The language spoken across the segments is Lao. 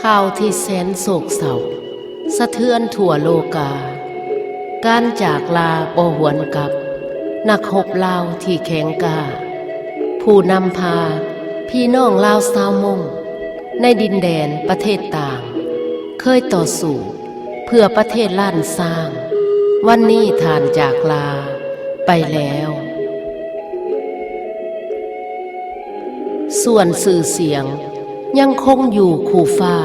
ຂ່າວທີ່ແສນໂສກເສົ້າ ສະເທືອນທົ່ວໂລກາ ການຈາກລາບໍ່ຫວນກັບ ນັກຮົບລາວທີ່ແຂງກ້າ ຜູ້ນຳພາພີ່ນ້ອງລາວຊາວມົ້ງ ໃນດິນແດນປະເທດຕ່າງ ເຄີຍຕໍ່ສູ້ເພື່ອປະເທດລ້ານຊ້າງ ວັນນີ້ທ່ານຈາກລາໄປແລ້ວ. ສ່ວນຊື່ສຽງຍັງຄົງຢູ່ຄູ່ຟ້າ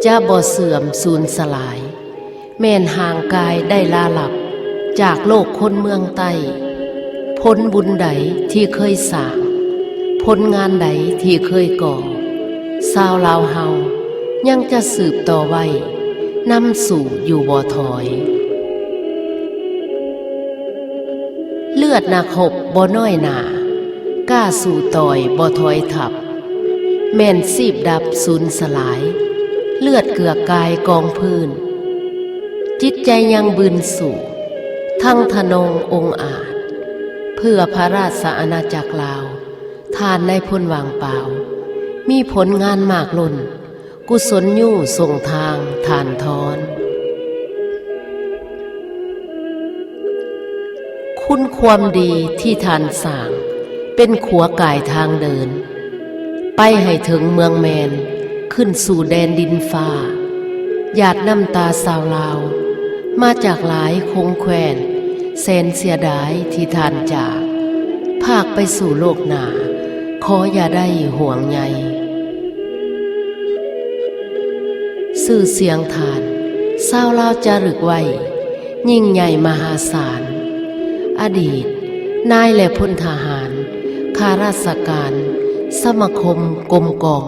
ຈະບໍ່ເສື່ອມສູນສະຫຼາຍ ແມ່ນຮ່າງກາຍໄດ້ລາລັບຈາກໂລກຄົນເມືອງໃຕ້. ຜົນບຸນໃດທີ່ເຄີຍສ້າງ, ຜົນງານໃດທີ່ເຄີຍກໍ່, ຊາວລາວເຮົາຍັງຈະສືບຕໍ່ໄວ້ ນຳສູ້ຢູ່ບໍ່ຖອຍ. ເລືອດນັກຮົບບໍ່ນ້ອຍໜ້າ, ກ້າສູ້ຕ່ອຍບໍ່ຖອຍທັບ, ແມ່ນຊີບດັບສູນສະຫຼາຍ, ເລືອດເກືອກກາຍກອງພື້ນ, ຈິດໃຈຍັງບືນສູ້, ທັງທະນົງອົງອາດ, ເພື່ອພະລາຊະອານາຈັກລາວ, ທ່ານນາຍພົນຫວ່າງປາວ ມີຜົນງານມາກລົ້ນ, ກຸສົນຍູສົ່ງທາງທ່ານທອນ. ຄຸນຄວາມດີທີ່ທ່ານສ້າງ ເປັນຂົວກາຍທາງເດີນ ໄປໃຫ້ເຖິງເມືອງແມ່ນ, ຂຶ້ນສູ່ແດນດິນຟ້າ. ຫຍາດນ້ຳຕາຊາວລາວ ມາຈາກຫຼາຍຄົງແຄວ້ນ, ແສນເສຍດາຍທີ່ທ່ານຈາກ, ພາກໄປສູ່ໂລກໜ້າ, ຂໍຢ່າໄດ້ຫ່ວງໃຍ. ຊື່ສຽງທ່ານ ຊາວລາວຈາລຶກໄວ້ ຍິ່ງໃຫຍ່ມະຫາສານ. ອະດີດ ນາຍ ແລະ ພົນທະຫານ, ຂ້າລາຊະການ, ສະມາຄົມ, ກົມກອງ,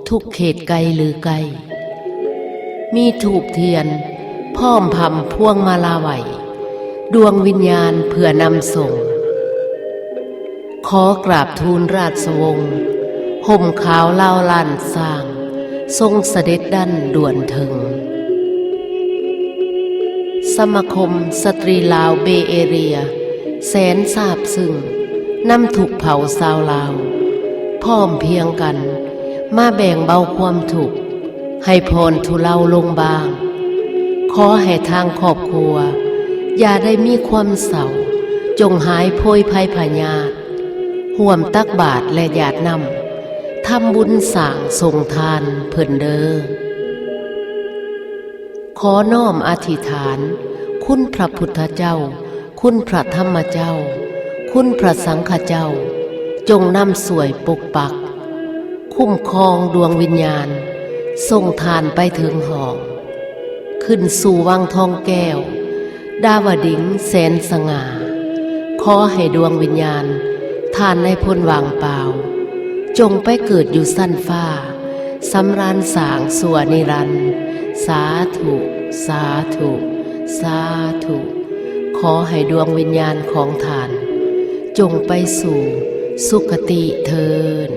ທຸກເຂດໄກຫຼືໃກ້, ມີທູບທຽນ ພ້ອມພຳພວງມາລາໄຫວ້ ດວງວິນຍານເພື່ອນຳສົ່ງ. ຂໍກາບທູນລາຊະວົງ ຮົ່ມຂາວລາວລ້ານຊ້າງ ຊົງສະເດັດດັນດ່ວນເຖິງ. ສະມາຄົມສະຕຣີລາວເບເອເຣຍ ແສນຊາບຊຶ້ງ ນຳທຸກເຜົ່າຊາວລາວ ພ້ອມພຽງກັນ ມາແບ່ງເບົາຄວາມທຸກ ໃຫ້ຜ່ອນທຸເລົາລົງບາງ. ຂໍໃຫ້ທາງຄອບຄົວ ຢ່າໄດ້ມີຄວາມເສົ້າ, ຈົ່ງຫາຍໂພຍໄພພະຍາດ, ຮ່ວມຕັກບາດ ແລະ ຫຍາດນ້ຳ ທຳບຸນສ້າງສົ່ງທານເພິ່ນເດີ. ຂໍນ້ອມອະທິຖານ ຄຸນພະພຸດທະເຈົ້າ, ຄຸນພະທຳມະເຈົ້າ, ຄຸນພະສັງຄະເຈົ້າ, ຈົ່ງນຳຊ່ວຍປົກປັກ, ຄຸ້ມຄອງດວງວິນຍານ ສົ່ງທ່ານໄປເຖິງຫ້ອງ, ຂຶ້ນສູ່ວັງທອງແກ້ວ, ດາວະດິງແສນສະຫງ່າ. ຂໍໃຫ້ດວງວິນຍານທ່ານນາຍພົນຫວ່າງປາວ ຈົ່ງໄປເກີດຢູ່ຊັ້ນຟ້າ ສຳລານສາງຊົ່ວນິລັນ. ສາທຸ, ສາທຸ, ສາທຸ. ຂໍໃຫ້ດວງວິນຍານຂອງທ່ານ ຈົ່ງໄປສູ່ສຸຄະຕິເທີ້ນ.